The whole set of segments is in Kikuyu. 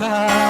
Ũka.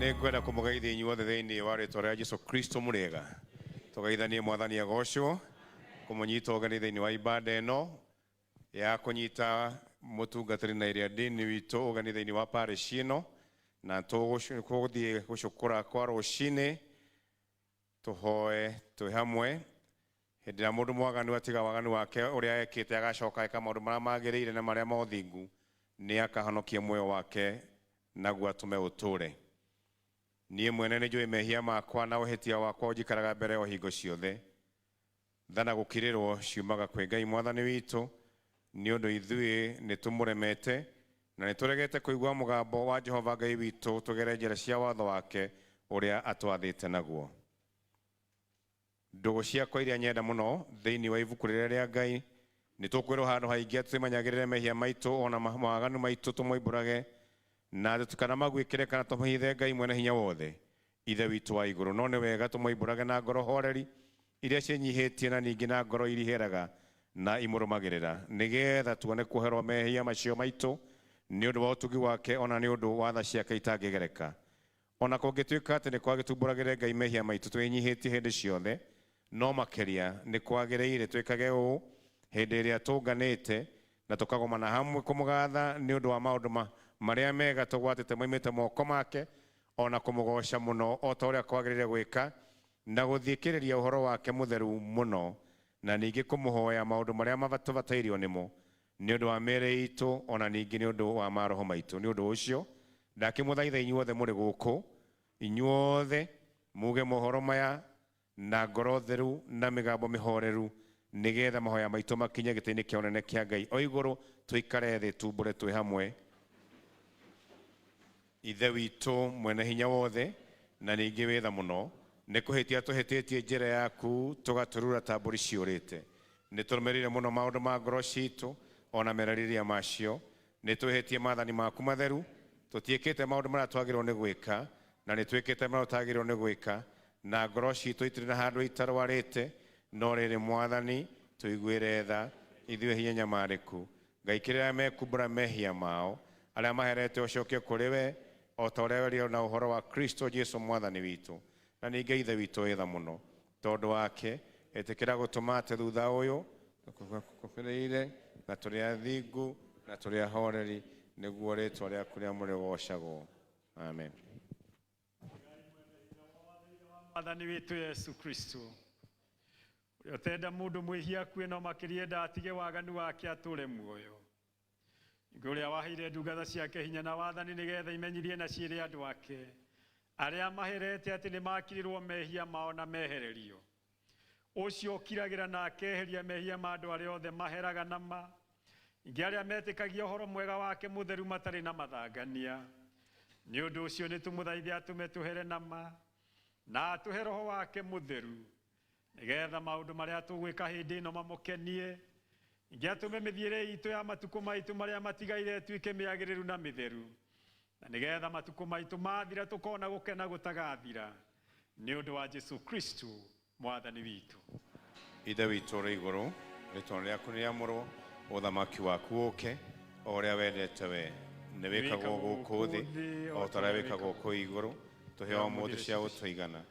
Nĩngwenda kũmũgeithia inyuothe thĩinĩ wa rĩtwa rĩa Jesu Kristo mũrĩega. Tũgeithanie Mwathani agocwo, kũmũnyita ũgeni thĩinĩ wa ibada ĩno ya kũnyita mũtungatĩri na ĩrĩa ndini witũ ũgeni thĩinĩ wa parish ĩno, na tũgũthiĩ gũcukũra kwa rũcinĩ, tũhoe twĩ hamwe. Hĩndĩ ĩrĩa mũndũ mwaganu atiga waganu wake ũrĩa ekĩte agacoka eka maũndũ marĩa magĩrĩire na marĩa ma ũthingu, nĩ akahonokia muoyo wake naguo atũme ũtũre. Niĩ mwene nĩ njũĩ mehia makwa na ũhĩtia wakwa ũnjikaraga mbere o hingo ciothe. Tha na gũkirĩrwo ciumaga kwĩ Ngai Mwathani witũ, nĩ ũndũ ithuĩ nĩ tũmũremete na nĩ tũregete kũigua mũgambo wa Jehova Ngai witũ tũgere njĩra cia watho wake ũrĩa atwathĩte naguo. Ndũgũ ciakwa iria nyenda mũno thĩinĩ wa ibuku rĩrĩa rĩa Ngai, nĩ tũkwĩrwo handũ haingĩ atĩ twĩmenyagĩrĩre mehia maitũ ona mawaganu maitũ tũmoimbũrage, na tũtikanamaguĩkĩre kana tũmũhithe Ngai mwene hinya wothe, Ithe witũ wa igũrũ. No nĩ wega tũmoimbũrage na ngoro horeri iria ciĩnyihĩtie na ningĩ na ngoro iriheraga na imũrũmagĩrĩra, nĩgetha tuone kuoherwo mehia macio maitũ nĩ ũndũ wa ũtugi wake ona nĩ ũndũ wa tha ciake itangĩgereka. Ona kũngĩtuĩka atĩ nĩ kwagĩtumbũragĩre Ngai mehia maitũ twĩnyihĩtie hĩndĩ ciothe, no makĩria nĩ kwagĩrĩire twĩkage ũũ hĩndĩ ĩrĩa tũnganĩte na tũkagomana hamwe kũmũgatha nĩ ũndũ wa maũndũ marĩa mega tũgwatĩte moimĩte moko make, ona kũmũgoca mũno o ta ũrĩa kwagĩrĩire gwĩka, na gũthikĩrĩria ũhoro wake mũtheru mũno, na ningĩ kũmũhoya maũndũ marĩa tũbatairio nĩmo nĩ ũndũ wa mĩĩrĩ itũ ona ningĩ nĩ ũndũ wa maroho maitũ. Nĩ ũndũ ũcio ndakĩmũthaitha inyuothe mũrĩ gũkũ, inyuothe muge mohoro maya na ngoro theru na mĩgambo mĩhoreru, nĩgetha mahoya maitũ makinye gĩtĩ-inĩ kĩa ũnene kĩa Ngai o igũrũ, tũikare thĩ tumbũre twĩ hamwe. Ithe witũ mwene hinya wothe na ningĩ wĩ tha mũno, nĩ kũhĩtia tũhĩtĩtie njĩra yaku tũgatũrura ta mbũri ciũrĩte. Nĩ tũrũmĩrĩire mũno maũndũ ma ngoro citũ ona merirĩria macio. Nĩ twĩhĩtie maathani maku matheru, tũtiĩkĩte maũndũ marĩa twagĩrĩirwo nĩ gwĩka, na nĩ twĩkĩte marĩa tũtagĩrĩirwo nĩ gwĩka, na ngoro citũ itirĩ na handũ itarwarĩte. No rĩrĩ Mwathani, tũiguĩre tha ithuĩ hinya nyamarĩku. Ngai kĩrĩa mekumbũra mehia mao, arĩa maherete ũcoke kũrĩ we o ta ũrĩa werĩirwo na ũhoro wa Kristo Jesu Mwathani witũ. Na ningĩ Ithe witũ wĩ tha mũno, tondũ wake ĩtĩkĩra gũtũma atĩ thutha ũyũ tũkũbĩrĩire na tũrĩ athingu na tũrĩ ahoreri, nĩguo rĩtwa rĩaku rĩamũre rĩgoocagwo. Amen. Mwathani witũ Yesu Kristo, ũrĩa ũtenda mũndũ mwĩhia akue no makĩria enda atige waganu wake atũre muoyo. Ningĩ ũrĩa waheire ndungata ciake hinya na wathani nĩgetha imenyithie na ciĩre andũ ake arĩa maherete atĩ nĩ makirirwo mehia mao na mehererio. Ũcio ũkiragĩra na akeheria mehia ma andũ arĩa othe maheraga na ma, ningĩ arĩa metĩkagia ũhoro mwega wake mũtheru matarĩ na mathangania. Nĩ ũndũ ũcio nĩ tũmũthaithe atũme tũhere na ma na atũhe roho wake mũtheru, nĩgetha maũndũ marĩa tũgwĩka hĩndĩ ĩno mamũkenie. Ningĩ atũme mĩthiĩre itũ ya matukũ maitũ marĩa matigaire ĩtuĩke mĩagĩrĩru na mĩtheru, na nĩgetha matukũ maitũ mathira tũkona gũkena gũtagathira, nĩ ũndũ wa Jesu Kristo Mwathani witũ. Ithe witũ ũrĩ igũrũ, rĩtwa rĩaku nĩrĩamũrwo, ũthamaki waku ũke, o ũrĩa wendete we nĩ wĩkagwo gũkũ thĩ o ta ũrĩa wĩkagwo kũu igũrũ. Tũhe o ũmũthĩ cia gũtũigana,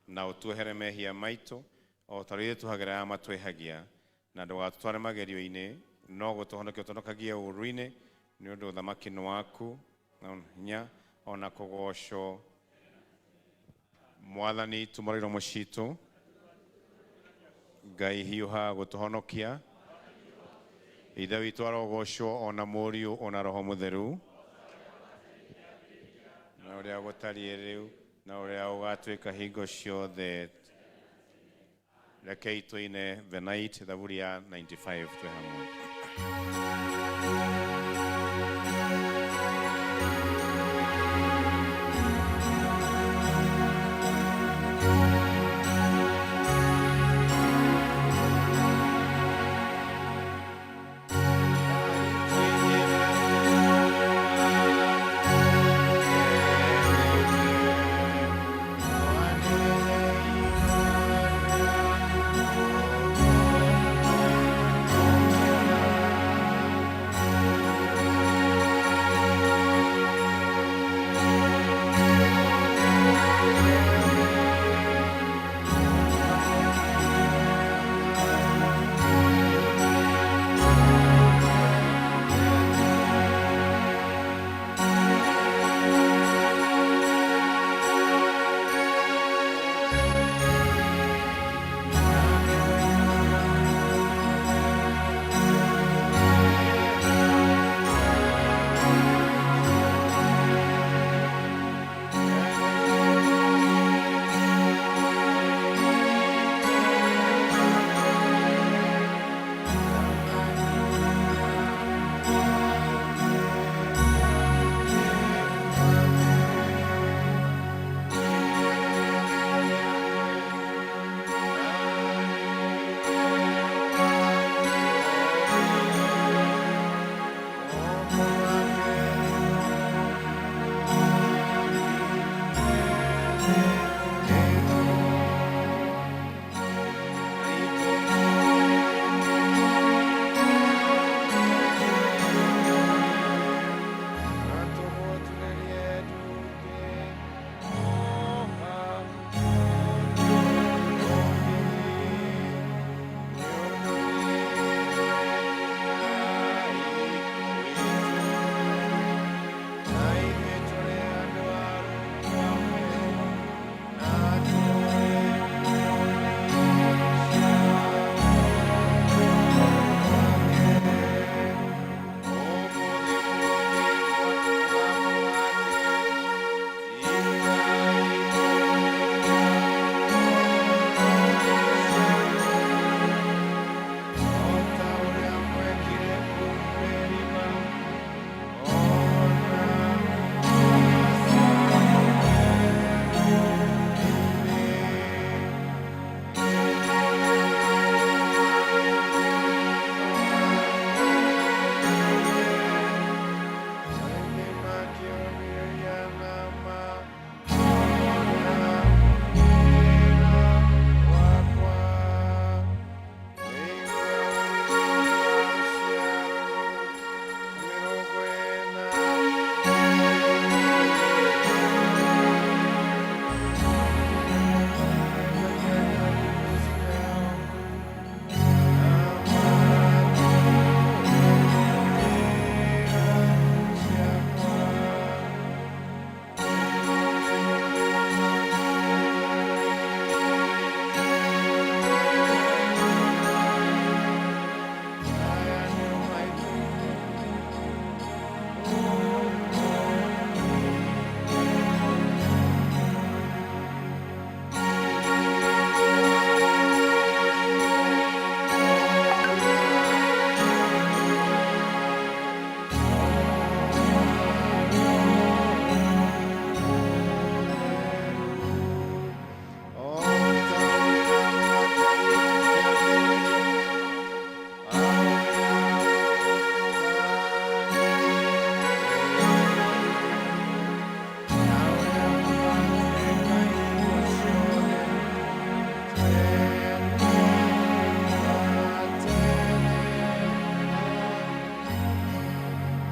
na ũtuohere mehia maitũ o ta ũrĩa ithuĩ tuohagĩra arĩa matwĩhagia, na ndũgatũtware magerio-inĩ, no gũtũhonokia ũtũhonokagie ũũru-inĩ, nĩ ũndũ ũthamaki nĩ waku na hinya ona kũgoocwo. Mwathani tumũra iromo citũ. Ngai hiũha gũtũhonokia. Ithe witũ arogocwo ona Mũriũ ona Roho Mũtheru, na ũrĩa gũtariĩ rĩu na ũrĩa ũgatuĩka hingo ciothe. Rekei tũine The Night, thaburi ya 95 twĩ hamwe.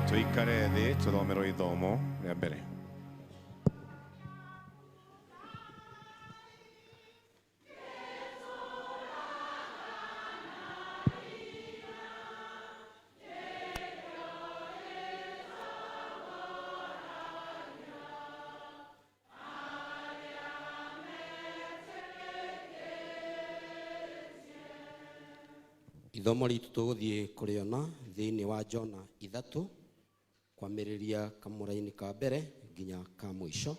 Tuikare thĩ tũthomerwo ithomo rĩa mbere. Ithomo ritũ tũgũthiĩ kũrĩona thĩinĩ wa Jona 3 kwambĩrĩria kamũraini ka mbere nginya ka mũico.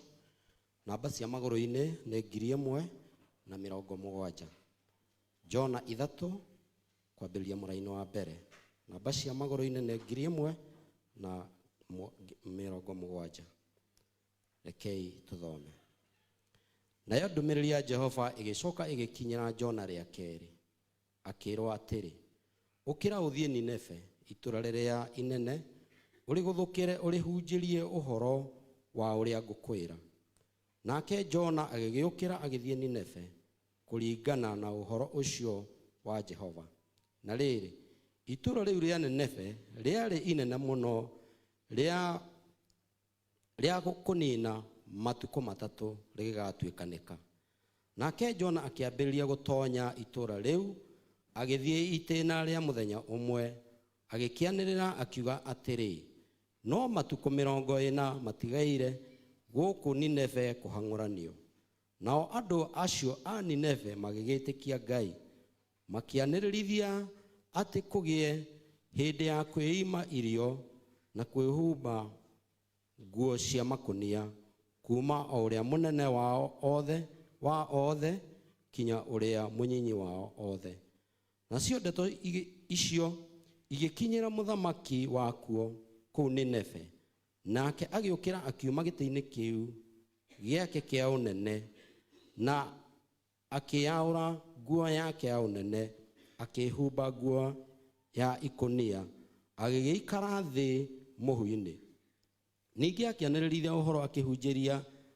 Namba cia magũrũ-inĩ nĩ 1070. Jona 3 kwambĩrĩria mũraini wa mbere. Namba cia magũrũ-inĩ nĩ 1070. Rekei tũthome. Nayo ndũmĩrĩri ya Jehova ĩgĩcoka ĩgĩkinyĩra Jona rĩa kerĩ, akĩĩrwo atĩrĩ, ũkĩra ũthiĩ Nineve, itũũra rĩrĩa inene, ũrĩgũthũkĩre ũrĩhunjĩrie ũhoro wa ũrĩa ngũkwĩra. Nake Jona agĩgĩũkĩra agĩthiĩ Nineve kũringana na ũhoro ũcio wa Jehova. Na rĩrĩ, itũũra rĩu rĩa Nineve rĩarĩ inene mũno, rĩa kũnina matukũ 3 rĩgĩgatuĩkanĩka. Nake Jona akĩambĩrĩria gũtonya itũũra rĩu, agĩthiĩ itĩĩna rĩa mũthenya ũmwe, agĩkĩanĩrĩra akiuga atĩrĩ, no matukũ 40 matigaire gũkũ Nineve kũhang'ũranio. Nao andũ acio a Nineve magĩgĩtĩkia Ngai, makĩanĩrĩrithia atĩ kũgĩe hĩndĩ ya kwĩima irio na kwĩhumba nguo cia makũnia, kuma o ũrĩa mũnene wao othe wa othe kinya ũrĩa mũnyinyi wao othe. Nacio ndeto icio igĩkinyĩra mũthamaki wakuo kũu Nineve, nake agĩũkĩra akiuma gĩtĩ-inĩ kĩu gĩake kĩa ũnene, na akĩyaũra nguo yake ya ũnene, akĩhumba nguo ya ikũnia, agĩgĩikara thĩ mũhu-inĩ. Ningĩ akĩanĩrĩrithia ũhoro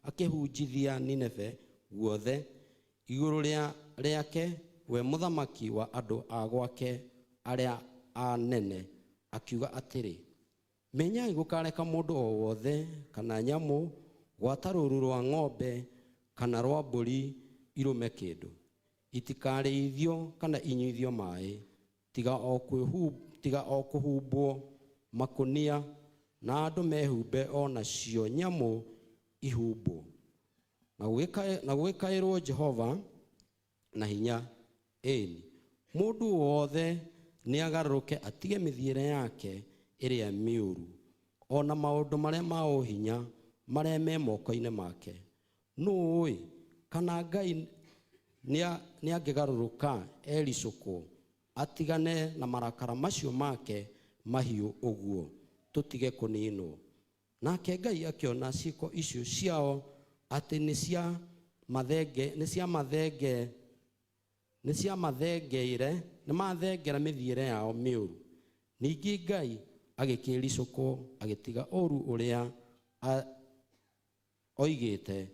akĩhunjithia Nineve guothe igũrũ rĩake we mũthamaki wa andũ a gwake arĩa anene, akiuga atĩrĩ, menyai gũkareka mũndũ o wothe kana nyamũ gwata rũũru rwa ng'ombe kana rwa mbũri irũme kĩndũ, itikarĩithio kana inyuithio maĩ, tiga o kũhumbwo makũnia, na andũ mehumbe o nacio nyamũ ihumbwo. Na gũgĩkaĩrwo Jehova na hinya, ĩni mũndũ wothe nĩagarũrũke atige mĩthiĩre yake ĩrĩa mĩũru, o na maũndũ marĩa ma ũhinya marĩa me moko-inĩ make. Nũũ ũĩ kana Ngai nĩangĩgarũrũka ericũkwo, atigane na marakara macio make mahiũ ũguo, tũtige kũninwo. Nake Ngai akĩona ciĩko icio ciao atĩ nĩ cia mathengeire, nĩ mathengera mĩthiĩre yao mĩũru. Ningĩ Ngai agĩkĩricũkwo agĩtiga ũũru ũrĩa oigĩte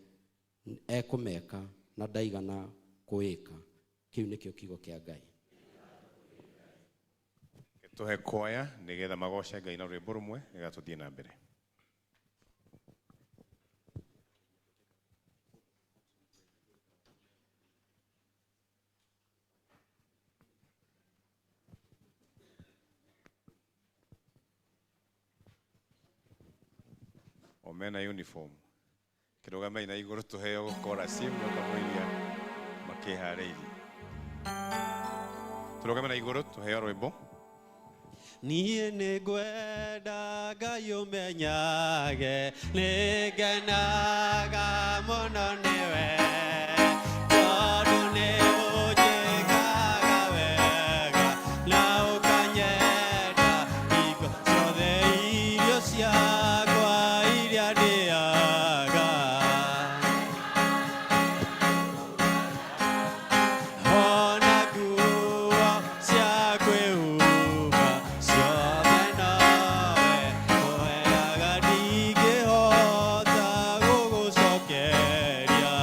ekũmeka, na ndaigana kũwĩka. Kĩu nĩkĩo kiugo kĩa Ngai. Tũhe kwaya nĩgetha magoce Ngai na rwĩmbo rũmwe nĩgetha tũthiĩ na mbere. O mena uniform kĩrũgamei na igũrũ tũheo chorus ĩmwe kamũiria makĩharĩirie. Tũrũgame na igũrũ tũheo rwĩmbo. Niĩ nĩngwenda Ngai ũmenyage, nĩngenaga mũno nĩwe, tondũ nĩũnjĩkaga wega na ũkanyenda hingo ciothe irio ciakwa iria ndĩaga. Ona nguo cia kwĩhumba ciothe nowe ũheaga, ndingĩhota gũgũcokeria.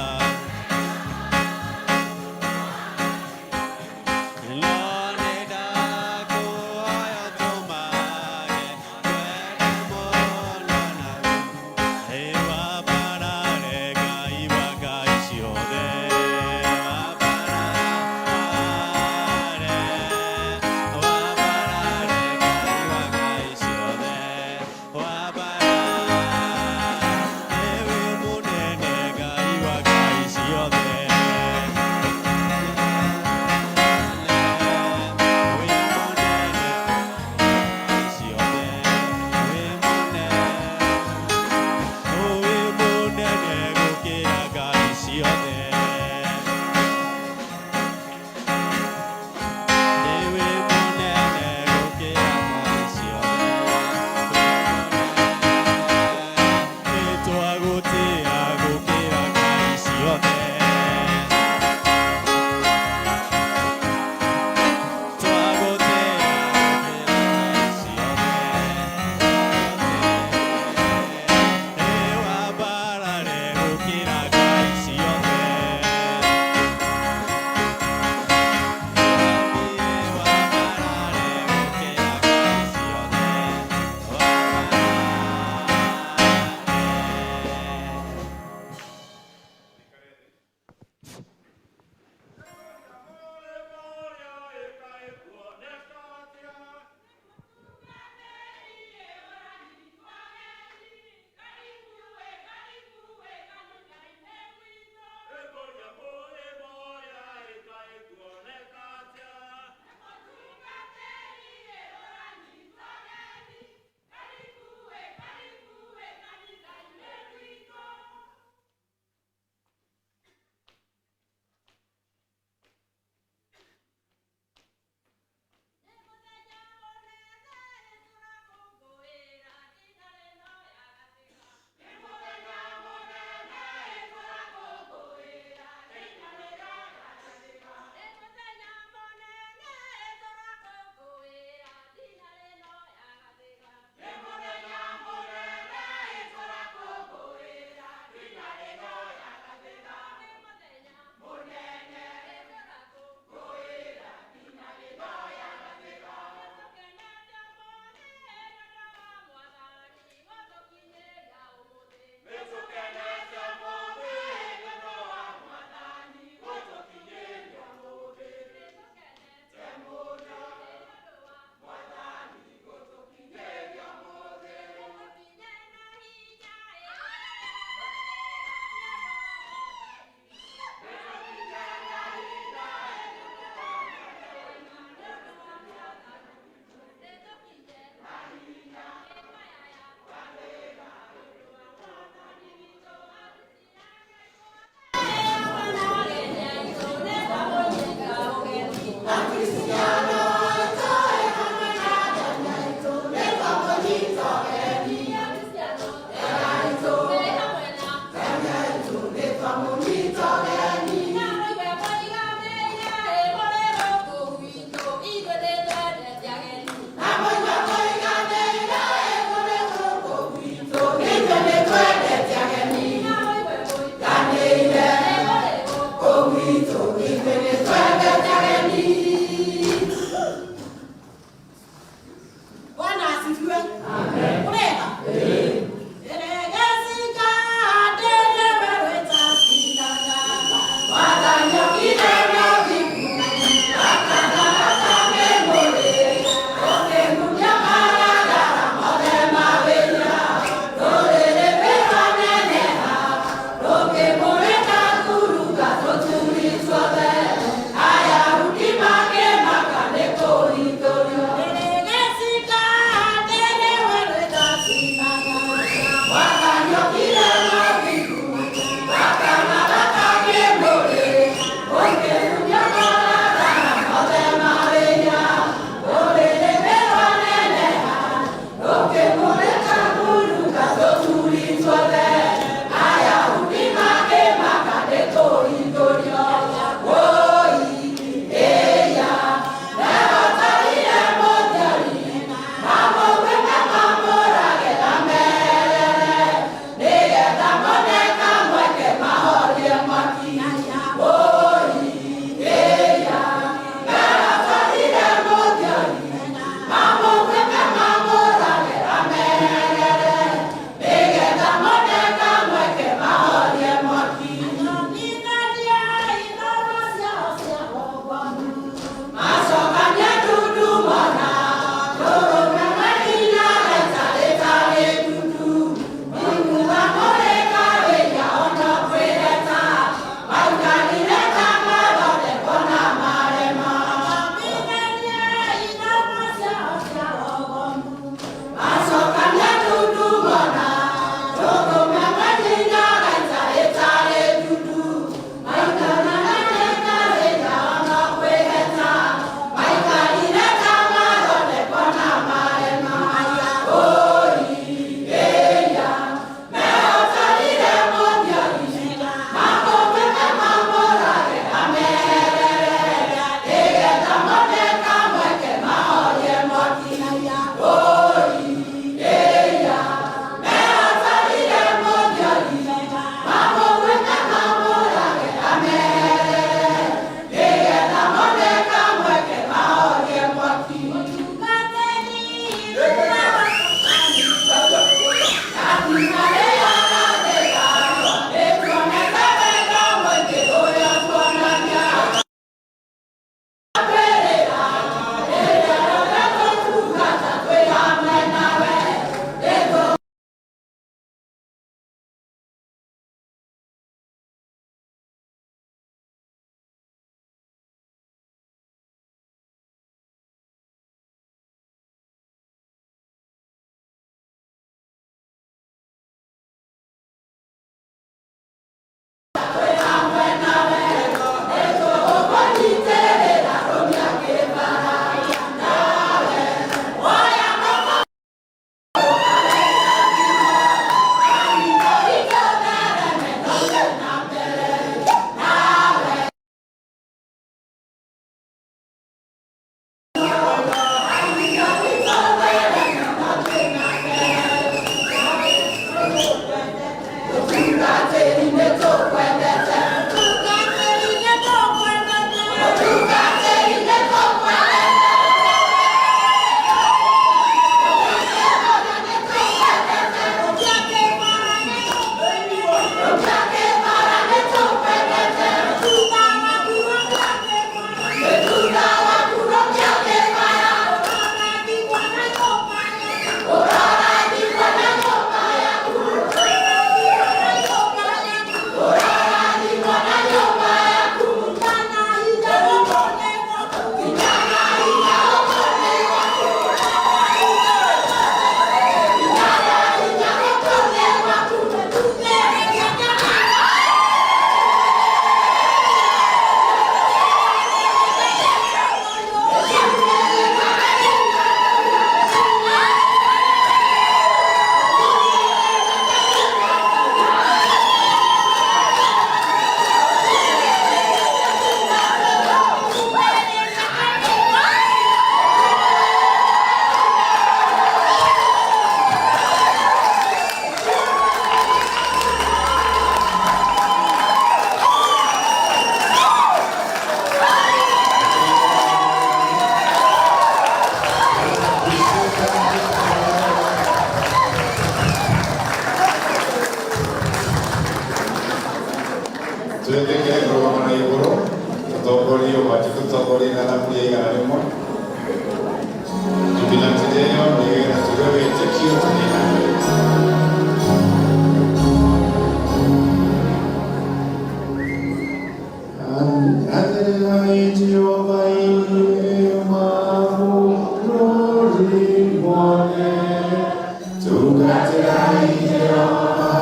Mũtongoria ũbatiĩ gũtongoria na thaburi ya 100. Jubilante Deo, nĩgetha tũgĩe wĩtĩkio tũthiĩ na mbere. Anĩrĩrai Jehova inyuĩ mabũrũri mothe, tungatĩrai Jehova.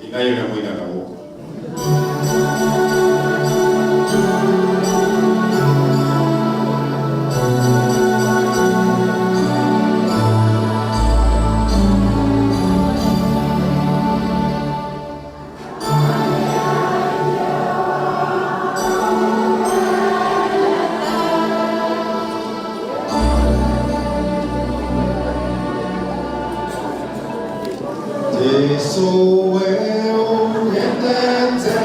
Inai ũrĩa mũinaga gũkũ. Jesu we ũnyendete,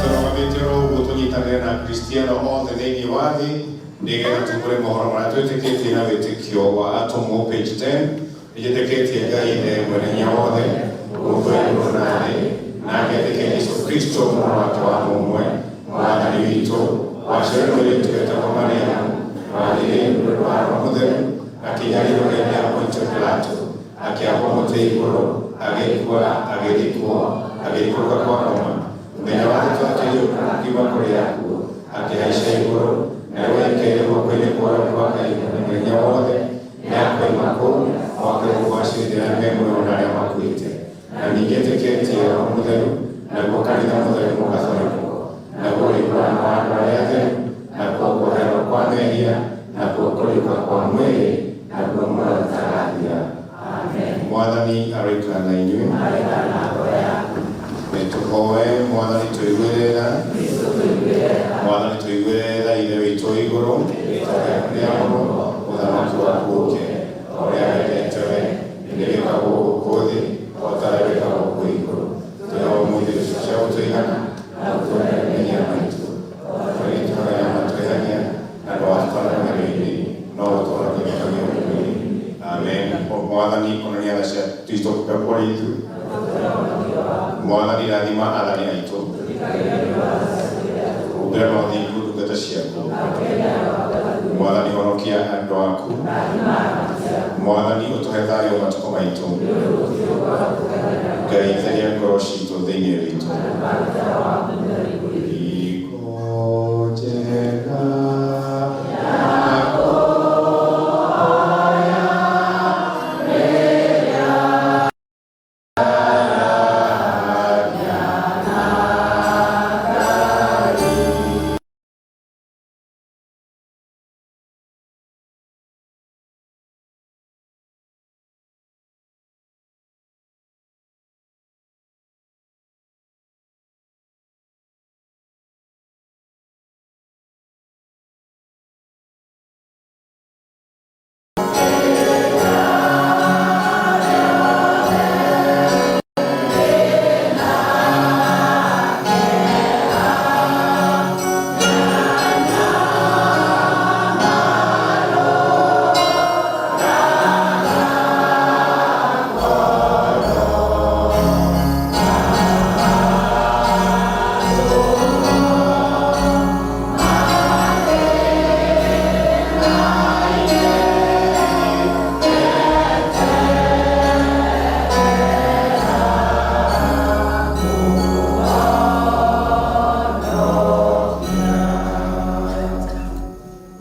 Tũrũgamĩte oro ũguo tũnyitanĩre na Akristiano othe thĩinĩ wa thĩ nĩgetha tugũre mohoro marĩa twĩtĩkĩtie na wĩtĩkio wa atũmwo page 10. Nĩnjĩtĩkĩtie Ngai Ithe mwene hinya wothe, Mũũmbi wa igũrũ na thĩ, na ngetĩkia Jesũ Kristo mũrũ wake wa mũmwe, Mwathani witũ, waciarirwo mũirĩtu wetagwo Mariamu, wathiire igũrũ wa Roho Mũtheru, akĩnyarirwo hĩndĩ ya Pontio Pilato, akĩambwo mũtĩ igũrũ, agĩkua, agĩthikwo, agĩikũrũka kwa Roma. Mũthenya wa gatatũ akĩriũka akiuma kũrĩ akuũ, akĩhaica igũrũ, na rĩu aikaire guoko-inĩ kwa ũrĩo kwa Ngai Mwene Hinya Wothe, nĩakoima kũu oke gũgacirithia arĩa me muoyo na arĩa makuĩte. Na ningĩ njĩtĩkĩtie Roho Mũtheru, naguo kanitha mũtheru mũgathorekwo, naguo ũiguano wa andũ arĩa atheru, nakuo kuoherwo kwa mehia, nakuo kũriũka kwa mwĩrĩ, naguo muoyo ũtagathira. Mwathani aroikara na inyuĩ. Nĩtũhoe. Mwathani tũiguĩre tha. Mwathani tũiguĩre tha. Ithe witũ wĩ igũrũ, rĩĩtwa rĩaku rĩamũrwo, ũthamaki waku ũũke, o ũrĩa wendete we nĩwĩkagwo gũkũ thĩ o ta ũrĩa wĩkagwo kũu igũrũ. Tũhe ũmũthĩ irio cia gũtũigana, na ũtuohere mehia maitũ o ta ũrĩa tũheaga matwĩhagia, na ndũgatũtware magerio-inĩ, no ũtũhonokie gũkagia ũũru-inĩ. Amen. Mwathani onania tha cia Kristo kũrĩ ithuĩ. Mwathani rathima athani aitũ, humbĩra na ũthingu ndungata ciaku. Mwathani honokia andũ aku. Mwathani ũtũhe thayũ matukũ maitũ. Ngai theria ngoro citũ thĩinĩ witũ. Iko njega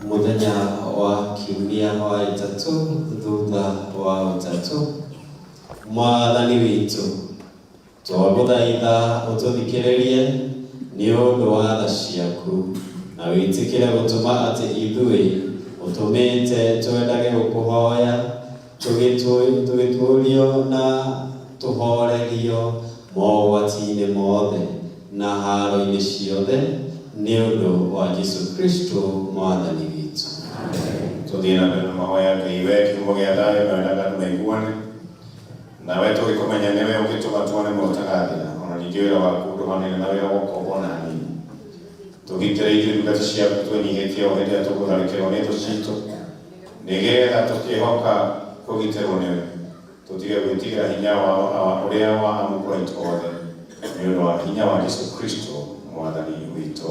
Muthenya wa kiumia wa ĩtatũ thutha wa ũtatũ, Mwathani witũ, twagũthaitha ũtũthikĩrĩrie nĩ ũndũ wa tha ciaku, na wĩtĩkĩre gũtũma atĩ ithuĩ ũtũmĩte twendage gũkũhoya, tũgĩtũũrio na tũhorerio mogwati-inĩ mothe na haro-inĩ ciothe, nĩ ũndũ wa Jesũ Kristo Mwathani witũ. Tũthiĩ na mbere na mahoya. Ngai, we kĩhumo gĩa thayũ na wendaga andũ maiguane nawe, tũgĩkũmenya nĩwe ũgĩtũma tuone mũtagathira, ona ningĩ wĩra waku ndũhanĩre na wĩra wa ũkombo na hanini. Tũgitĩre ithuĩ ndungata ciaku twĩnyihĩtie o hĩndĩ ĩrĩa tũgũtharĩkĩrwo nĩ thũ citũ, nĩgetha tũkĩhoka kũgitĩrwo nĩwe tũtige gwĩtigĩra hinya wa ũrĩa wa amũkũ aitũ othe, nĩ ũndũ wa hinya wa Jesũ Kristo Mwathani witũ.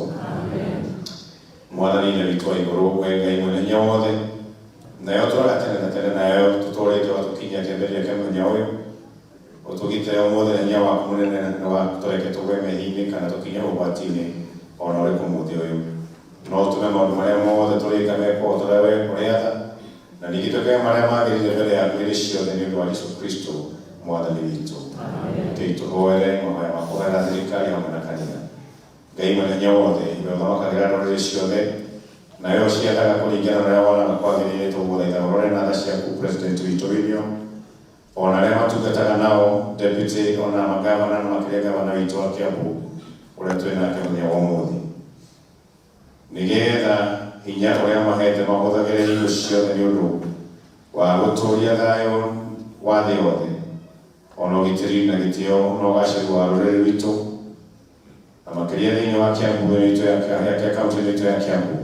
Mwathani Ithe witũ wa igũrũ, we Ngai mwene hinya wothe, nayo tũraga tene na tene, nayo tũtũrĩte ũgatũkinyia kĩambĩrĩria kĩa mũthenya ũyũ, ũtũgitĩre ũmũthĩ na hinya waku mũnene, na ndũgatũreke tũgwe mehia-inĩ kana tũkinye ũgwati-inĩ ona ũrĩkũ mũthĩ ũyũ, no ũtũme maũndũ marĩa mothe tũrĩka mekwo o ta ũrĩa we ũrĩatha, na ningĩ twĩkage marĩa magĩrĩire mbere yaku hĩndĩ ciothe, nĩ ũndũ wa Jesũ Kristo Mwathani witũ. Rekei tũhoere mahoya ma kũhoera thirikari hamwe na kanitha. Ngai mwene hinya wothe, we ũthamakagĩra ndũrĩrĩ ciothe, nayo ciathaga kũringana na ũrĩa wonaga kwagĩrĩire, tũgũthaitha ũrore na tha ciaku President witũ William, ona arĩa matungataga nao, deputy, ona magavana, na makĩria gavana witũ wa Kiambu ũrĩa twĩ nake mũthenya wa ũmũthĩ, nĩgetha hinya ũrĩa mahete mahũthagĩre hingo ciothe nĩ ũndũ wa gũtũũria thayũ wa thĩ yothe, ona ũgitĩri na gĩtĩo na ũgacĩru wa rũrĩrĩ rwitũ, na makĩria thĩinĩ wa Kiambu ĩno ya kaunti ĩno itũ ya Kiambu,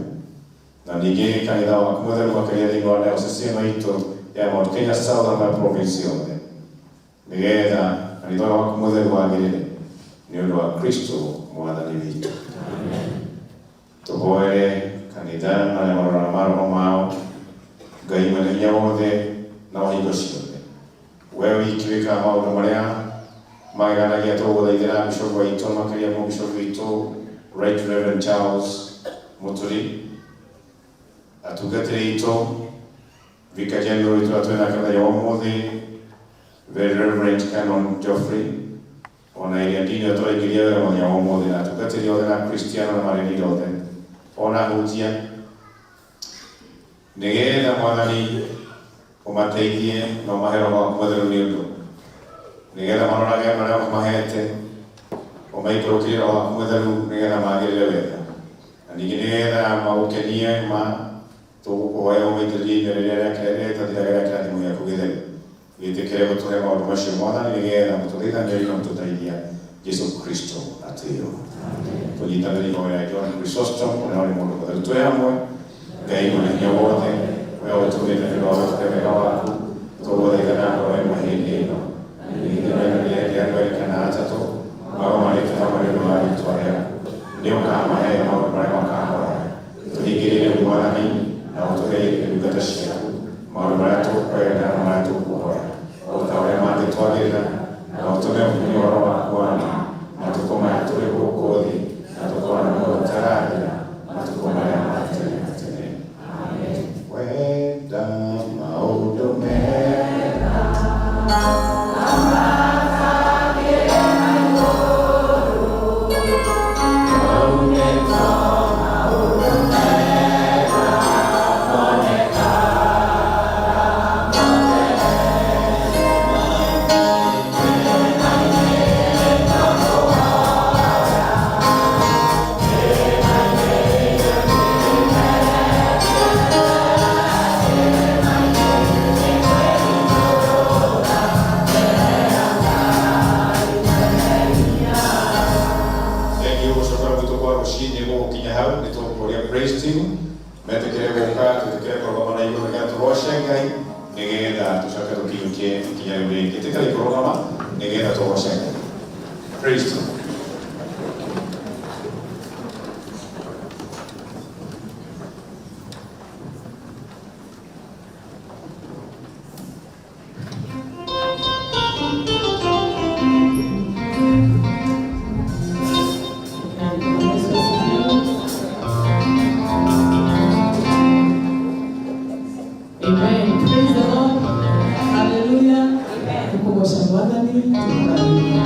na ningĩ kanitha waku mũtheru, makĩria thĩinĩ wa diocese ĩno itũ ya Mount Kenya Southern na province yothe, nĩgetha kanitha ũyũ waku mũtheru wagĩrĩre, nĩ ũndũ wa Kristo Mwathani witũ. Tũhoere kanitha na arĩa maroraga maroho mao. Ngai mwene hinya wothe na wa hingo ciothe, we wiki wĩkaga maũndũ marĩa mageganagia, tũgũthaithĩra bishop witũ, makĩria mũbishop witũ Right Reverend Charles Mũturi, atungatĩri aitũ, Vicar General witũ ũrĩa twĩ nake mũthenya wa ũmũthĩ, Very Reverend Canon Geoffrey, ona iria ndini ĩrĩa tũraingĩria wĩra mũthenya wa ũmũthĩ, na atungatĩri othe na Kristiano na marĩnire othe, ona ahunjia, nĩgetha Mwathani ũmateithie na ũmahe Roho waku mũtheru, nĩ ũndũ nĩgetha marorage marĩa ũmahete, ũmaikũrũkĩrie Roho waku mũtheru, nĩgetha magĩrĩre wega, na ningĩ nĩgetha magũkenie. Ma tũgũkũhoya ũmaitĩrĩrie inya rĩrĩa rĩtathiraga rĩa kĩrathimo gĩaku gĩtheru. Wĩtĩkĩre gũtũhe maũndũ macio, Mwathani, nĩgetha mũtũteithania na mũtũteithia Jesu Kristo atĩo. Tũnyitanĩre ihoya rĩa John Chrysostom ũrĩa warĩ mũndũ mũtheru twĩ hamwe. Ngai mwene hinya wothe, we ũtũmĩte nĩ ũndũ wa gũtũhe wega waku, tũgũthaitha na ngoro ĩmwe hĩndĩ ĩno, ningĩ rĩa andũ erĩ kana atatũ magomanĩte hamwe nĩ ũndũ wa rĩĩtwa rĩaku, nĩ ũkamahe maũndũ marĩa makahoya. Tũhingĩrĩrie Mwathani na ũtũhe ndungata ciaku maũndũ marĩa tũkwenda. Rũcinĩ gũgũkinya hau nĩ tũkũria praise team metĩkĩre gũka, twĩtĩkĩre kũrũgama na igũrũ nĩgetha tũgoce Ngai, nĩgetha tũcoke tũkinyũkie ikinya rĩu rĩngĩ. Ĩtĩkĩrai kũrũgama nĩgetha tũgoce Ngai. Praise team. Amen. Praise the Lord. Hallelujah. Tukugoca Mwathani, tũkũrathime.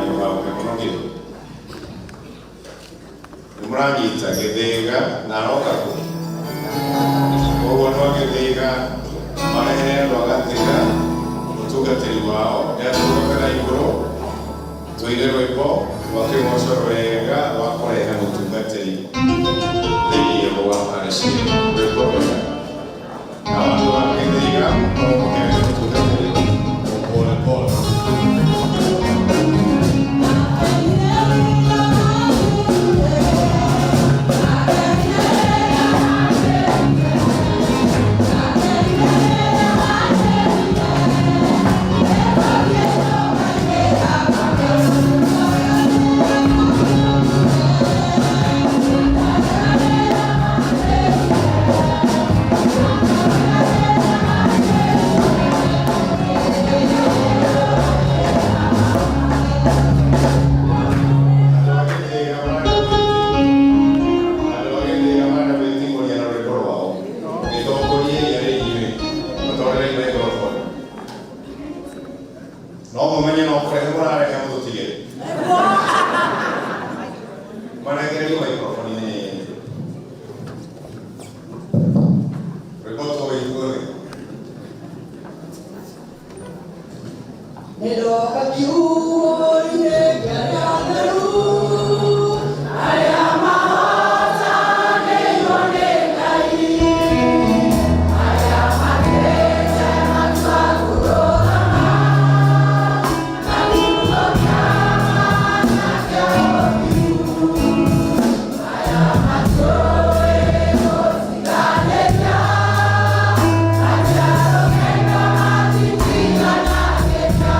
Ndũgauke mũno githĩ. Nĩ mũranyita Gĩthĩga na aroka kũ? Koguo andũ a Gĩthĩga marehere andũ a Gatĩga mũtungatĩri wao nĩatũrũgame na igũrũ tũine rwĩmbo rwa kĩgoco rwega rwa kũrehe mũtungatĩri thĩinĩ wa RC rwĩmbo rwega na andũ a Gĩthĩga mũkĩrehe mũtungatĩri pole pole. Andũ a Gĩthĩga marenda gwĩting'ũria na rwĩmbo rwao gĩtongoriei arĩ inyuĩ mũtwarĩrei microphone no mũmenye no kũrehe mũrarehe mũtũtigĩre marengererio microphone nĩ rwĩmbo tũigue. Nĩndoka kiugo-inĩ kĩa arĩa atheru, arĩa mahotanĩirwo nĩ Ngai, arĩa matĩĩte matua kũrũgama na kiugo kĩa ma na kĩa ũthingu, arĩa matũĩ gũtiganĩria, arĩa rũgendo matitiganagĩria.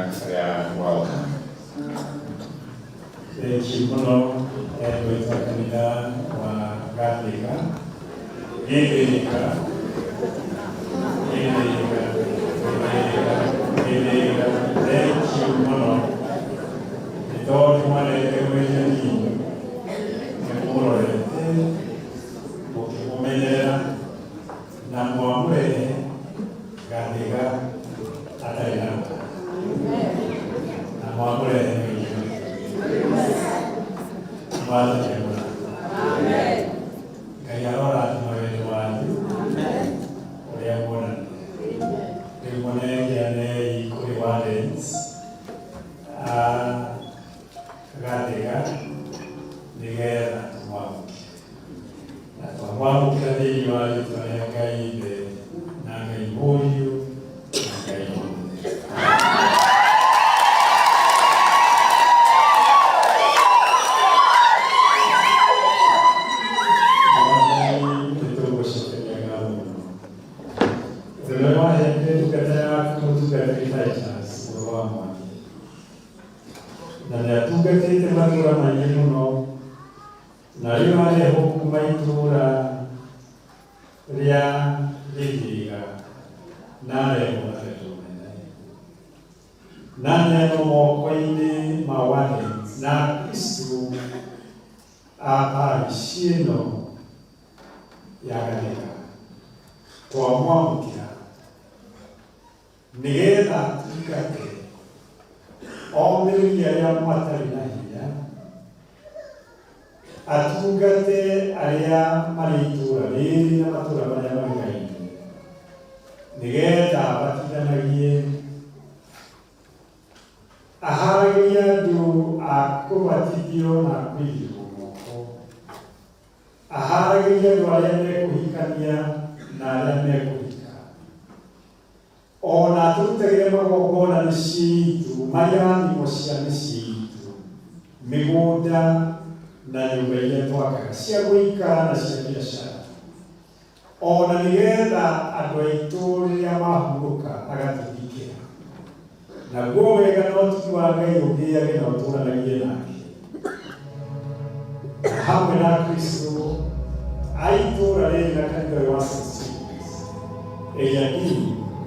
They are welcome. Thank you mũno gwĩtwa kanitha wa Gathĩka Gĩthĩka Gĩthĩka Gĩthĩka Gĩthĩka. Thank you mũno nĩ tondũ mwarete Benjamini nĩ mũrorete mũkĩmũmenyerera na mwamũrehe Gathĩka atarĩ na rũta na mwamũrehe wĩiga. Mwathani agũrathime. Ngai arorathima wendo wanyu ũrĩa muonania. Rĩu mũnengeanei kũrĩ wardens a Gathĩga nĩgetha tũmwamũkĩre na twamwamũkĩra thĩinĩ wa rĩtwa rĩa Ngai Ithe na Ngai Mũriũ na Ngai Roho Mũtheru. Mwathani nĩtũgũcokeria ngatho mũno ũrĩa waheire ndungata yaku mũtungatĩri Titus mũrũ wa Mwangi na nĩatungatĩte matũũra maingĩ mũno na rĩu arehwo kuma itũũra rĩa Gĩthĩga na arehwo na wendo mũnene na neanwo moko-inĩ ma wardens na Akristo a parish ĩno ya Gathĩka twamwamũkĩra nĩgetha atungate omĩrĩrie arĩa matarĩ na hinya atungate arĩa marĩ itũũra rĩrĩ na matũũra marĩa marigainie nĩgetha abatithanagie aharagĩrie andũ a kũbatithio na kũigĩrwo moko aharagĩrie andũ arĩa mekũhikania na arĩa mekũhika ona atũrutagĩre magongona mĩciĩ itũ marĩa cia mĩciĩ itũ mĩgũnda na nyũmba iria twakaga cia gũikara na cia biacara ona nĩgetha andũ aitũ rĩrĩa mahurũka agatũthikĩra naguo wega na ũtugi wa Ngai ũgĩage na ũtũranagie nake na hamwe na Kristo a itũũra rĩrĩ na kanitha ũyũ wa St. Stephen's Eliakim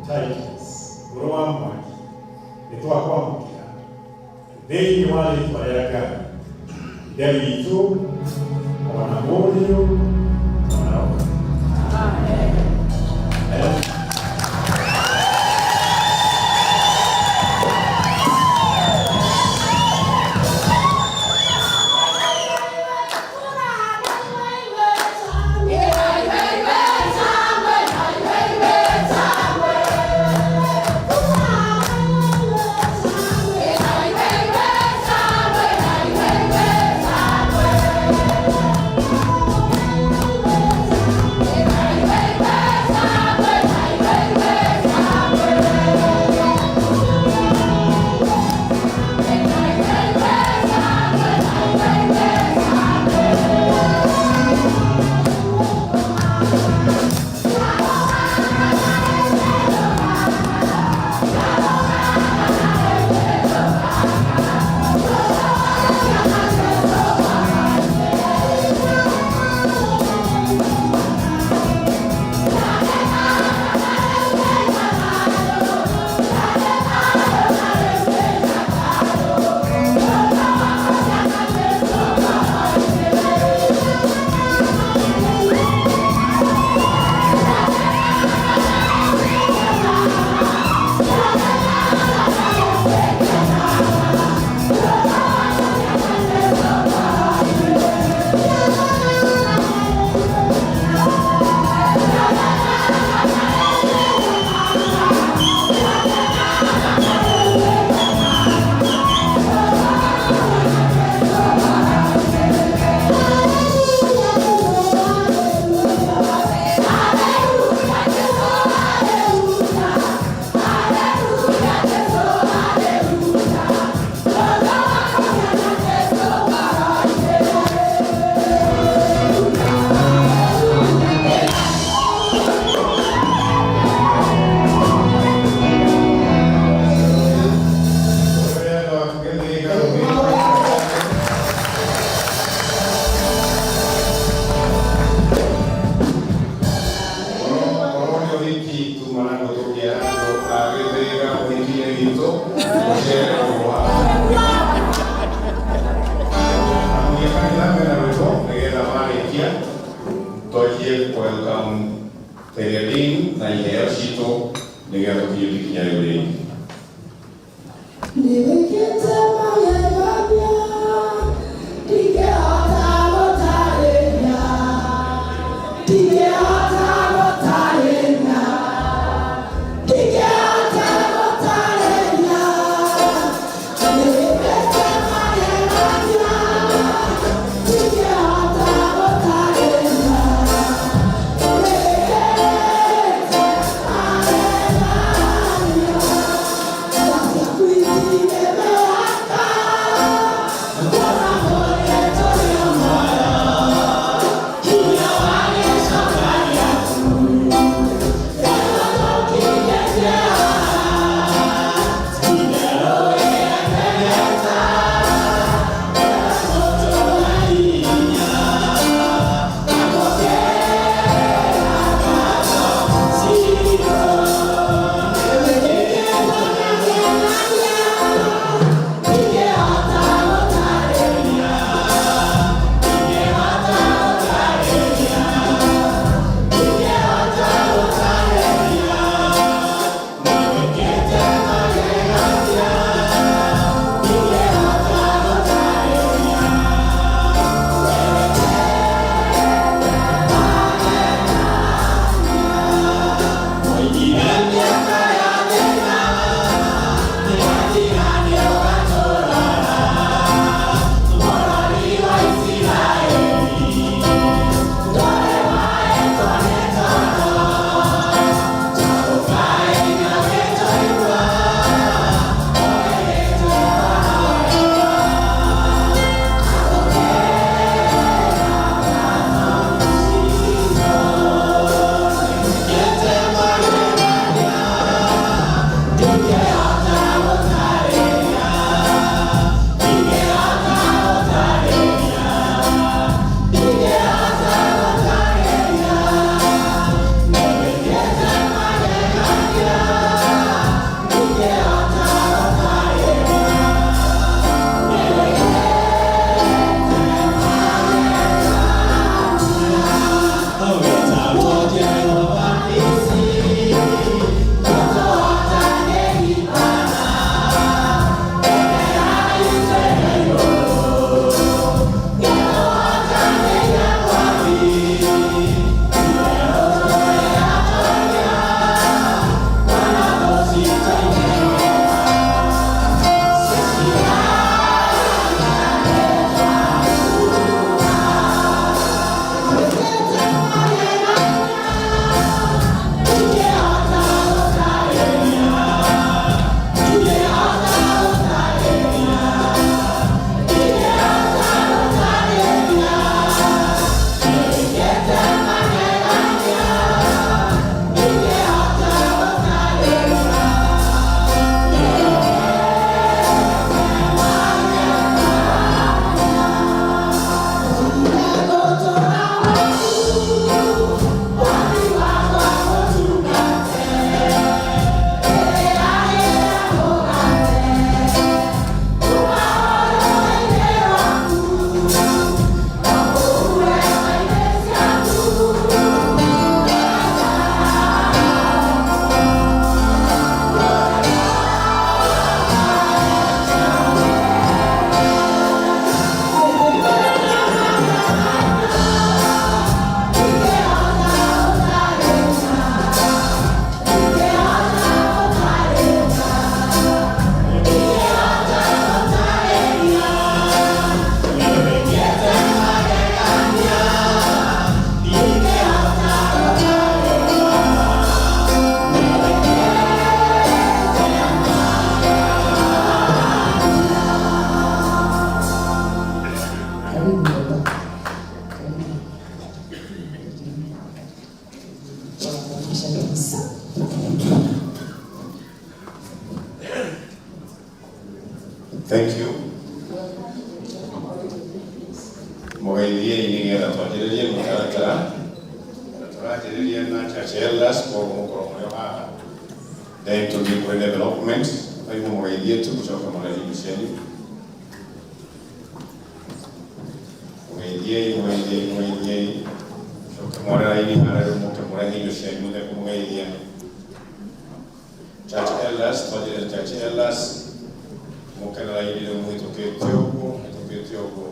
Titus mũrũ wa Mwangi nĩ twakwamũkĩra thĩinĩ wa rĩtwa rĩa Ngai Ithe witũ ona Mũriũ ona Roho. Amen. Thank you. Kweria na iheo citũ nĩgetha tũkinyũkie ikinya rĩu rĩngĩ. Nĩwĩkĩte magegania, ndingĩhota gũtarĩria, ndingĩhota gũtarĩria, ndingĩhota gũtarĩria. Nĩwĩkĩte magegania, ndingĩhota gũtarĩria, nĩwĩkĩte magegania. Karibu baba. Karibu. Wanakuonyesha kabisa. Thank you. Mũgeithiei nĩgetha twanjĩrĩrie mũtaratara na tũranjĩrĩria na church elders koguo mũkorwo mũrĩ o haha, then tũthiĩ kũrĩ development aigua mũgeithie tu mũcoke mũrehe indo cianyu. Mũgeithiei, mũgeithiei, mũgeithiei, mũcoke mwore raini harĩa rĩu mũke mũrehe. Mũrehe indo cianyu mũtekũmũgeithia. Church elders, twanjĩrĩre church elders, mũke na raini rĩu mũhĩtũkĩte ũguo, mũhĩtũkĩte ũguo.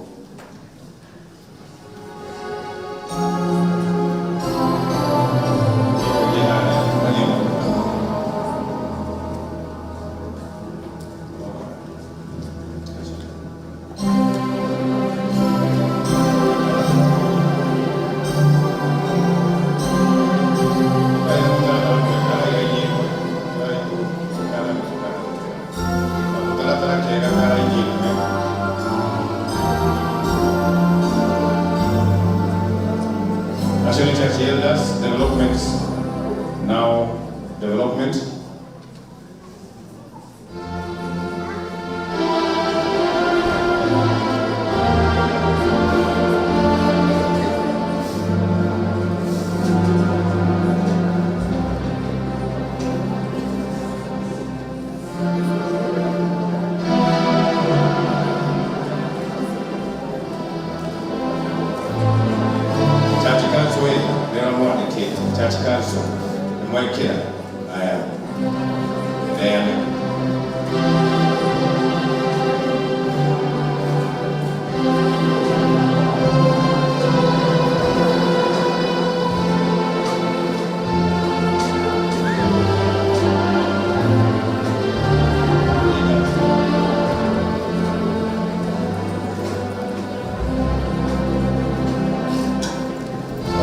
National Church Elders Development, now development. Church Council nĩo mwandĩkĩte Church Council nĩ mwekĩra aya neane.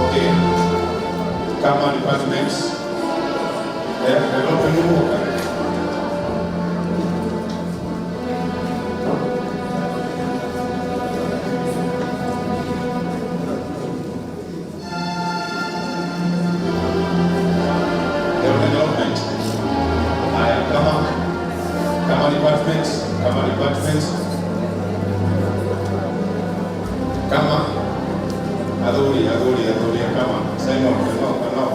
Okay. Kama departments, development nĩmwoka. Development. Haya, kama departments, kama departments, kama athuri, athuri, athuri, kama Simon, kanao, kanao.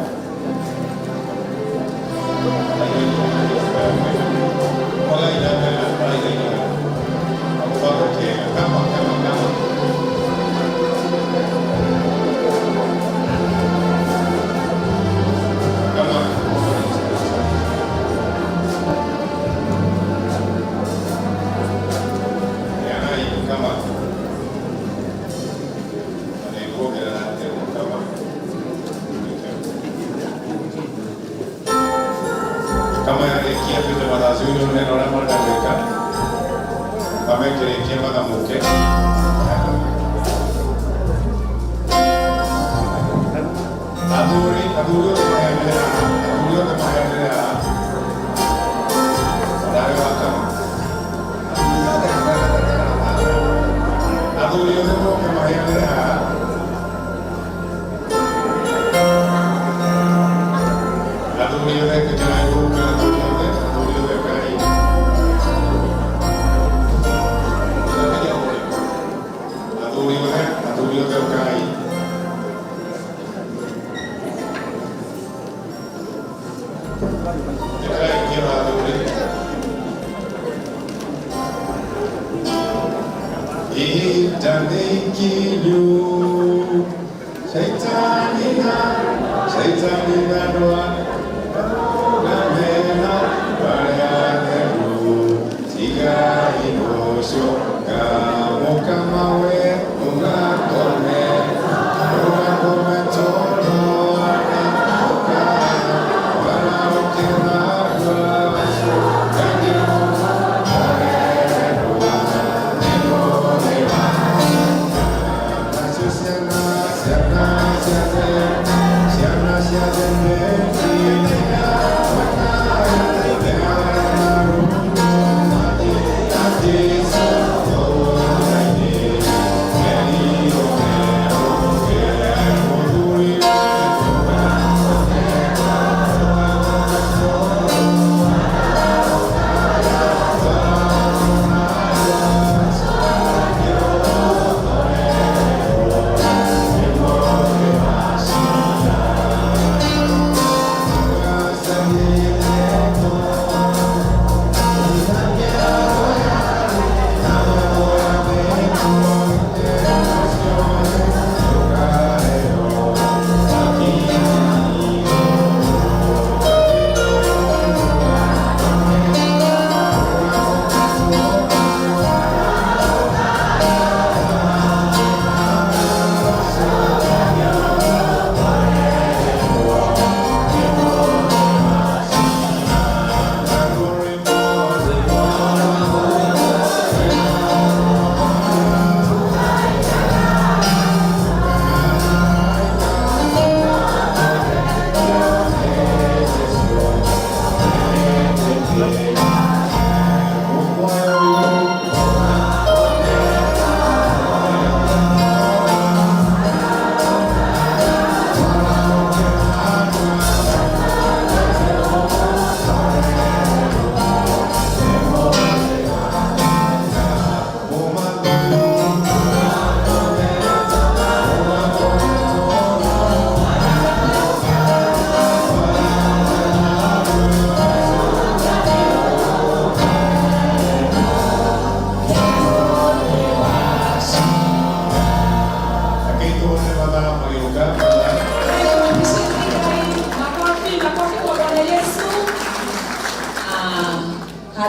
Kama, kama, kama. Kama. Yana kama. Nĩkuongerera ndegwa kama. Kama yarĩkia tuĩte mathaa ciũria neno ũrĩa marenda gwĩka. Mamekĩrĩkie mathamũke. Athuri, athuri othe maheanĩre haha. Athuri othe maheanĩre haha. Onawe wa kama. Athuri othe moke maheanĩre haha. Athuri othe ĩtĩkĩrai gũka, athuri othe, athuri othe ũkai. Athuri othe, athuri othe ũkai. Ĩtĩkĩrai kĩro athuri. Ihinda nĩ ikinyu, Shaitani na Shaitani na andũ arũgamena arĩa atheru, tigai gũcoka mũkamawe ũgakome, ũgakome tondũ arahũka, arahũkĩra andũ acio, Thank you.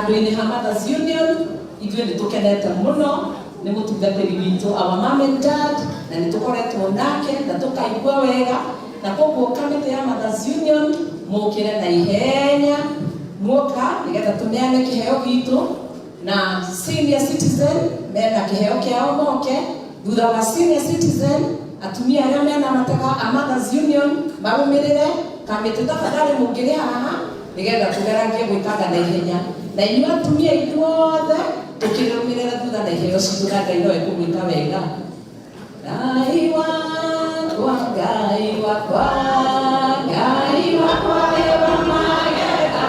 Handũ-inĩ ha Mothers Union ithuĩ nĩ tũkenete mũno nĩ mũtungatĩri witũ our mom and dad, na nĩ tũkoretwo nake na tũkaigua wega, na koguo kamĩtĩ ya Mothers Union mũkĩre na ihenya muoka nĩgetha tũneane kĩheo gitũ, na senior citizen mena kĩheo kĩao moke. Thutha wa senior citizen atumia arĩa mena matega a Mothers Union marũmĩrĩre kamĩtĩ, tafadhali mũngĩrĩ haha nĩgetha tũgeragie gwĩkanga na ihenya, na inyuĩ atumia ithuothe tũkĩrũmĩrĩra thutha na iheo citũ, na Ngai no ekũmwĩka wega. Ngai wakwa, Ngai wakwa, Ngai wakwa ewa magega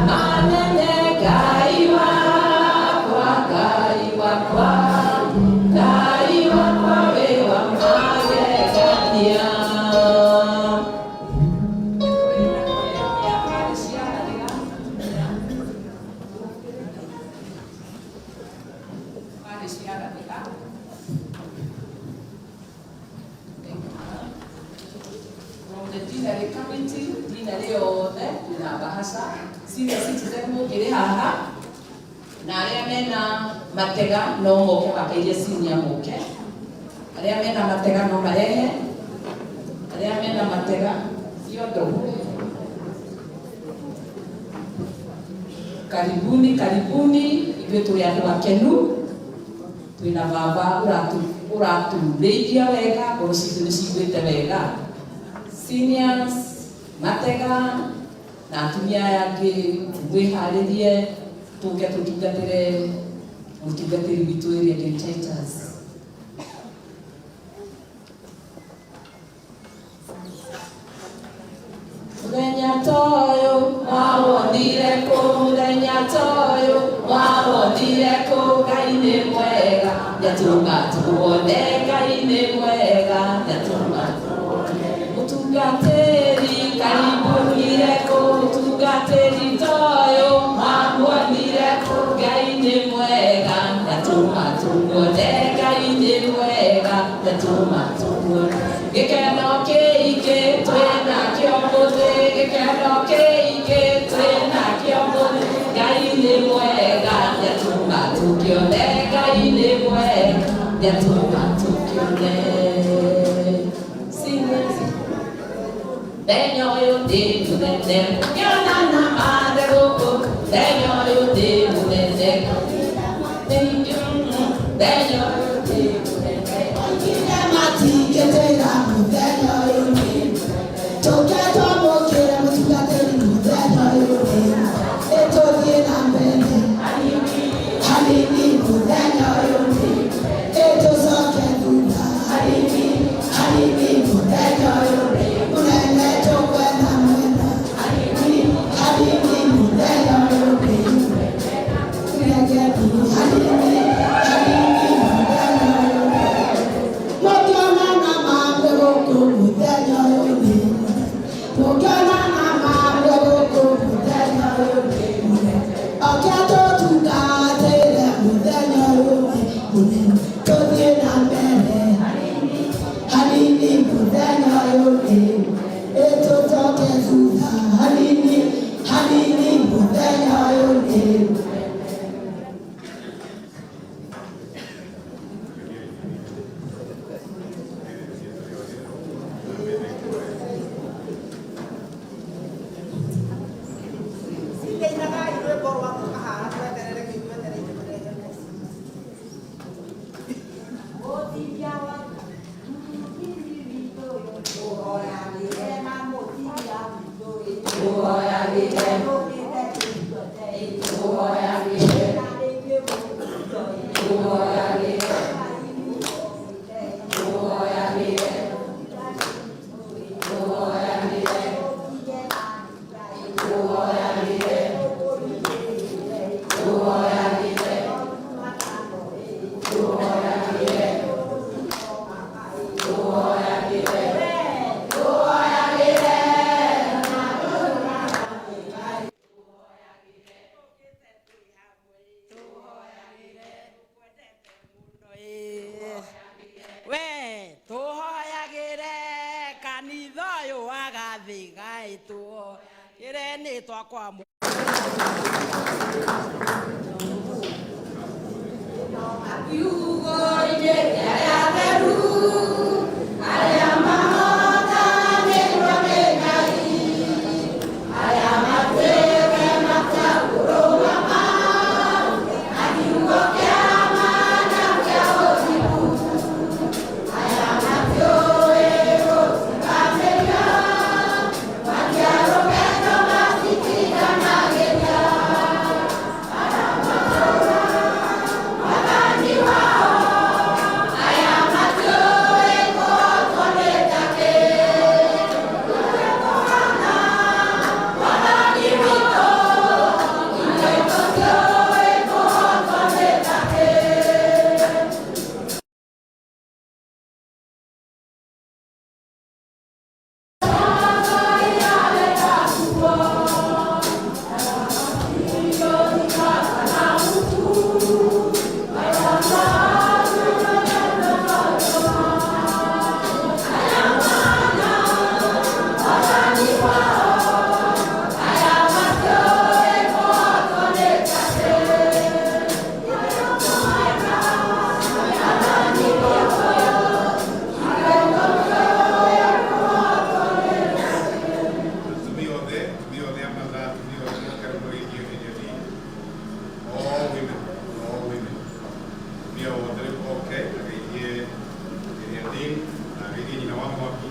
manene, Ngai wakwa, Ngai wakwa, Ngai wakwa wĩ wa magegania. From the Deanery Committee, Deanery yothe twĩna bahasha, senior citizen mũngĩrĩ haha, na arĩa mena matega no moke makairie senior moke, arĩa mena matega no marehe, arĩa mena matega ciondo. Karibuni, karibuni, ithuĩ tũrĩ andũ akenu, twĩna baba ũraturĩithia wega, ngoro citũ nĩ ciguĩte wega. Seniors, matega na atumia aya angĩ mwĩharĩrie tũke tũtungatĩre mũtungatĩri witũ ĩrĩa Titus. Mũthenya toyũ mwawonire kũ, mũthenya toyũ mwawonire kũ, Ngai nĩ mwega, nĩatũma tuone Ngai nĩ mwega, nĩatũma tuone. Mũtungatĩri karibunire kũ, mũtungatĩri toyũ mwamuonire kũ, Ngai nĩ mwega, nĩatũma tuone Ngai nĩ mwega, nĩatũma tuone. Gĩkeno kĩingĩ twĩnakĩo mũthĩ, gĩkeno kĩingĩ twĩnakĩo mũthĩ, Ngai nĩ mwega, nĩatũma tũkĩone Ngai nĩ mwega, nĩatũma tũkĩone. Seniors, mũthenya ũyũ nĩ mũnene, ngĩona na mathe gũkũ, mũthenya ũyũ nĩ mũnene, mũthenya ũyũ nĩ mũnene. Matingĩtĩra mũthenya ũyũ nĩ tũke twamũkĩre mũtungatĩri mũthenya ũyũ nĩ ĩtũthiĩ na mbere hanini mũthenya ũyũ nĩ ĩtũcoke thutha hanini hanini mũthenya ũyũ nĩ mũnene tũkwetha mwena hanini hanini mũthenya ũyũ nĩ hanini hanini mũthenya ũyũ nĩ mũkĩona na mangwe gũkũ mũthenya ũyũ nĩ mũkĩona na mangwe gũkũ mũthenya ũyũ nĩ mũnene oke tũtungatĩre mũthenya ũyũ nĩ mũnene tũthiĩ na mbere hanini mũthenya ũyũ nĩ ĩtũcoke thutha hanini hanini mũthenya ũyũ nĩ. Inagai rwĩmbo rwa gũka haha tweterere kĩu twetereire tũreherwo. We tũhoyagĩre kanitha ũyũ wa Gathiga ĩtũhoyagĩre nĩ twakwa. All women, all women. Atumia othe rĩu oke ageithie ĩrĩa Dean na ageithie nyina wa Mwangi.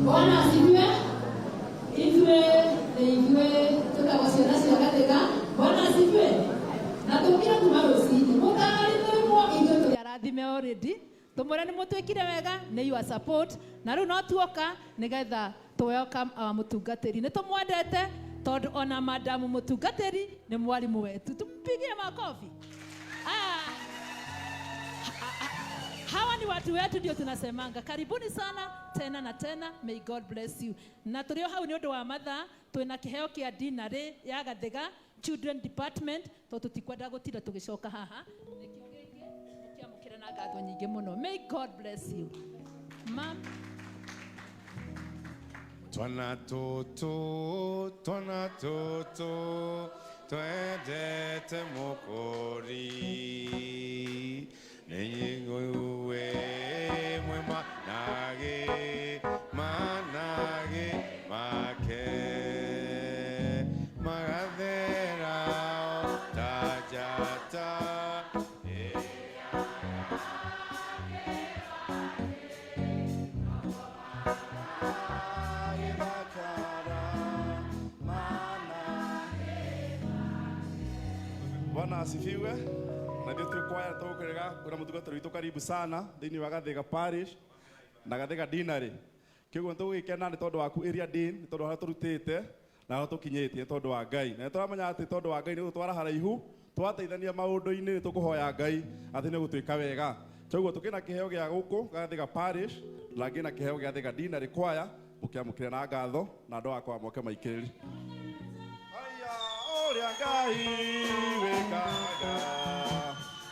Bwana asifiwe. Ithuĩ nĩ ithuĩ tũtagwo ciana cia Gathĩka. Bwana asifiwe. Na tũkire kuma rũcinĩ mũtarĩtũimwo ithuĩ tũrĩ arathime already tumwĩre nĩ mũtwĩkire wega nĩ your support na rĩu no tuoka nĩgetha tũ welcome our mũtungatĩri. Nĩ tũmwendete tondũ ona madamu mũtungatĩri nĩ mwarimũ wetu. Tumpigie makofi. Hawa ni watu wetu ndio tunasemanga. Karibuni sana tena na tena. May God bless you. Na tũrĩ o hau nĩ ũndũ wa mathaa twĩna kĩheo kĩa dinarĩ ya Gathĩga Children Department tondũ tũtikwenda gũtinda tũgĩcoka haha. Nĩkĩo gĩkĩ mũkĩamũkĩre na ngatho nyingĩ mũno. May God bless you. Ma'am. Twana tutu, twendete mukuri. Nenyewe mwema nage, manage make. Magathera tajata. Bwana asifiwe. Na ndio twĩ tũgũkĩrega kwĩra mũtungatĩri witũ karibu sana thĩinĩ wa Gathĩga Parish na Gathĩga Deanery. Kĩguo nĩtũgũgĩkena nĩ tondũ waku area dean, nĩ tondũ harĩa tũrutĩte na harĩa tũkinyĩtie nĩ tondũ wa Ngai. Na nĩtũramenya atĩ tondũ wa Ngai nĩgũtwara haraihu, twateithania maũndũ-inĩ nĩtũkũhoya Ngai atĩ nĩgũtuĩka wega. Kĩguo tũkĩna kĩheo gĩa gũkũ Gathĩga Parish na ngĩna kĩheo gĩa Gathĩga Deanery kwaya mũkĩamũkĩre na ngatho na andũ akwa moke maikĩrĩri. Ũrĩa Ngai wĩkaga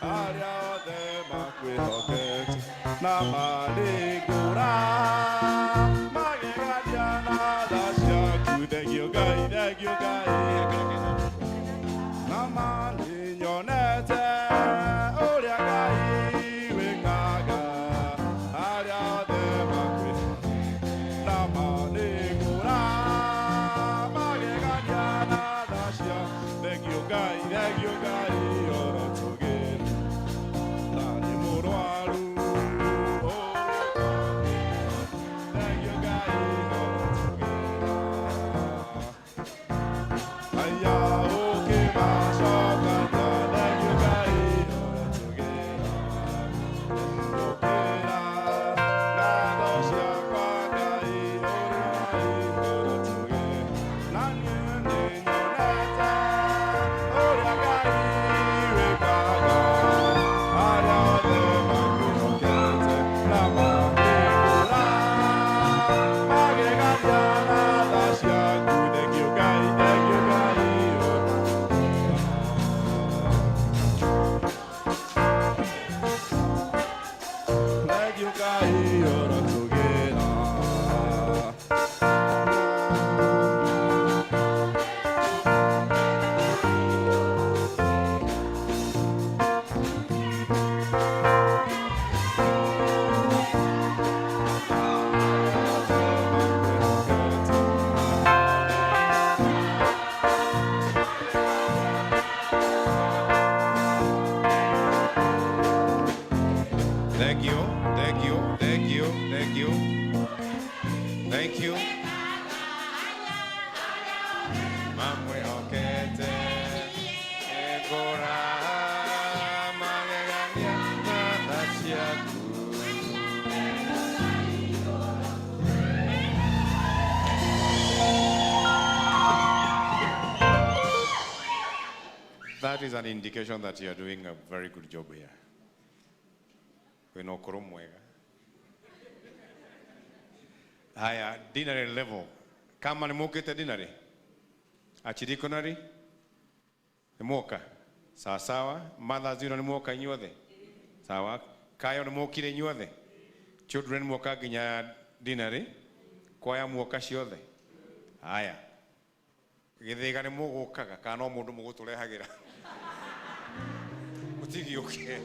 arĩa othe makwĩhokete na marĩngũra magegania na tha ciaku. Thengio Ngai, thengio Ngai. Na ma nĩnyonete ũrĩa Ngai wĩkaga arĩa othe makwĩhokete na marĩngũra magegania na tha ciaku. Thengio Ngai, thengio Ngai. Thank you, thank you, thank you, thank you. Thank you. Mamwĩhokete ngũra magegania na tha ciaku. That is an indication that you are doing a very good job here. Wĩna ũkũrũ mwega. Haya, dinner level. Kama nĩ mũkĩte dinner? Archdeaconry nĩ mwoka? Sawa sawa. Mothers Union nĩ mwoka inyuothe? Sawa. Kayo nĩ mwokire inyuothe? Children mwoka nginya dinarĩ? Kwaya mwoka ciothe? Haya. Gĩthĩga nĩ mũgũkaga kana no mũndũ mũgũtũrehagĩra? Mũtigĩũke.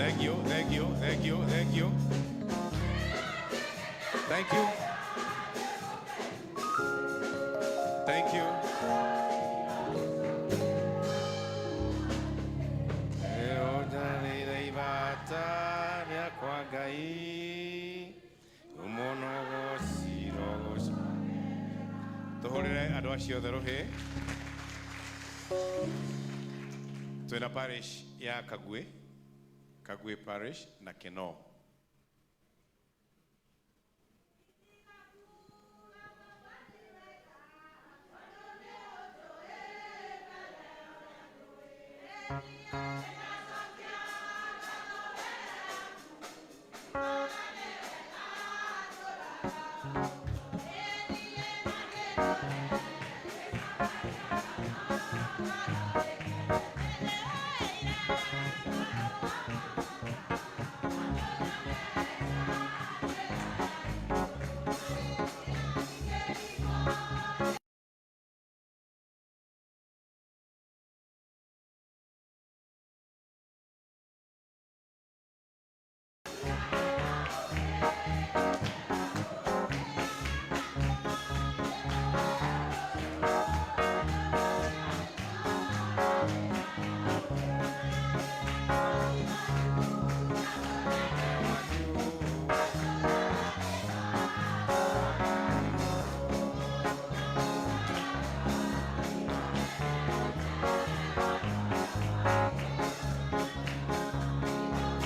Thank you, thank you, thank you, thank you. Thank you. Thank you. Tuhurire andũ acio othe rũhĩ. Twĩna parish ya Kagwe. Kagwe Parish na Keno.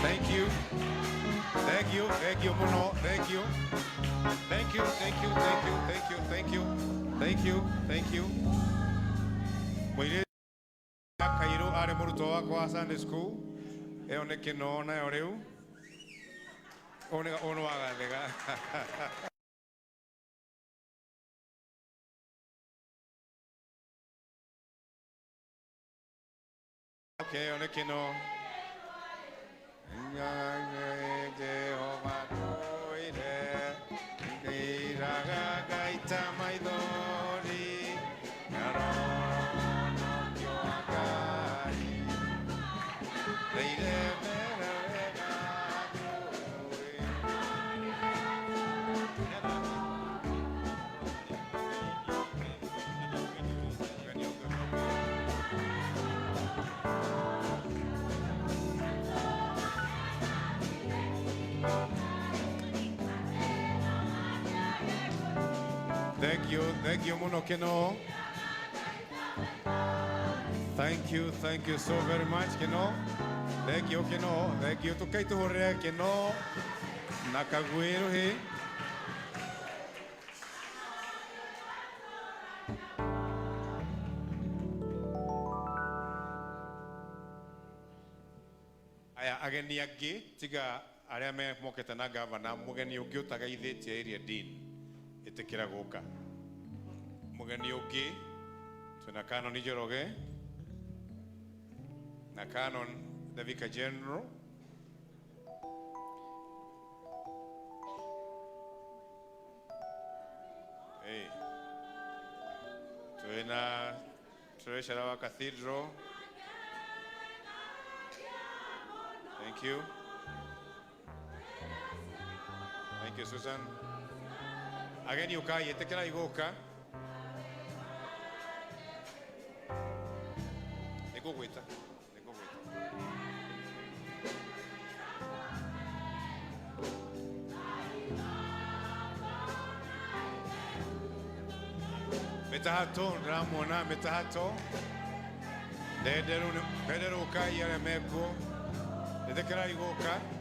Thank you. Thank you. Thank you, Muno. Thank you. Thank you. Thank you. Thank you. Thank you. Thank you. Thank you. Thank you. Mwire Kairu arĩ mũrutwo wakwa wa Sunday school. Ĩyo nĩ Kĩnoo nayo rĩu. Ũyũ nĩ wa Gathĩga. Keo nĩ kĩno. Jehova ndũire, ngĩiraga ngaita maithori, ngarorokio wa Ngai. Ndeire mbere wega thank you muno Keno. Thank you so very much Keno. Thank you Keno, thank you tukaituhurire Keno na Kagwiru hi. Aya ageni angĩ tiga arĩa me mokĩte na gavana, mũgeni ũngĩ ũtagaithĩtie area dean ĩtĩkĩra gũka. Mũgeni ũngĩ twĩna Canon Njoroge na Canon the Vicar General. Hey. Twĩna Treasurer wa Cathedral. Thank you. Thank you, Susan. Ageni ukai, ĩtĩkĩra igũka. Nĩngũgwĩta, nĩngũgwĩta. Mĩtahato, ndĩramuona mĩtahato. Ndenderũ, ndenderũ ukai arĩa mekuo. Ĩtĩkĩra igũka.